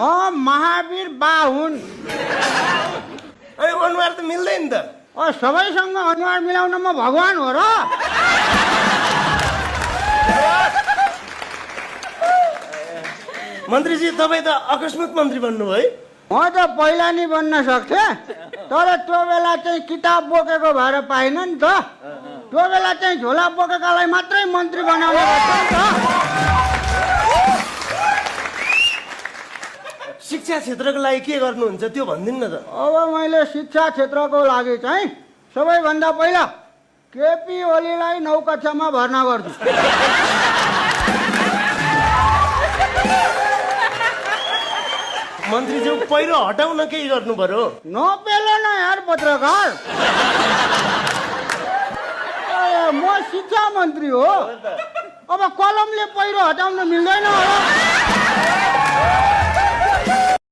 महावीर बा हुन्। अनुहार त मिल्दैन त। सबैसँग अनुहार मिलाउन म भगवान हो र? मन्त्रीजी तपाईँ त अकस्मात मन्त्री बन्नुभयो है? म त पहिला नि बन्न सक्थेँ, तर त्यो बेला चाहिँ किताब बोकेको भएर पाइन नि त। त्यो बेला चाहिँ झोला बोकेकालाई मात्रै मन्त्री बनाउने गर्छ नि त। शिक्षा क्षेत्रको लागि के गर्नुहुन्छ त्यो भनिदिनु न त। अब मैले शिक्षा क्षेत्रको लागि चाहिँ सबैभन्दा पहिला केपी ओलीलाई 9 कक्षामा भर्ना गर्छु। मन्त्रीज्यू पहिरो हटाउन केही गर्नु पर्यो। नपेलो न यार पत्रकार, म शिक्षा मन्त्री हो। अब कलमले पहिरो हटाउन मिल्दैन होला।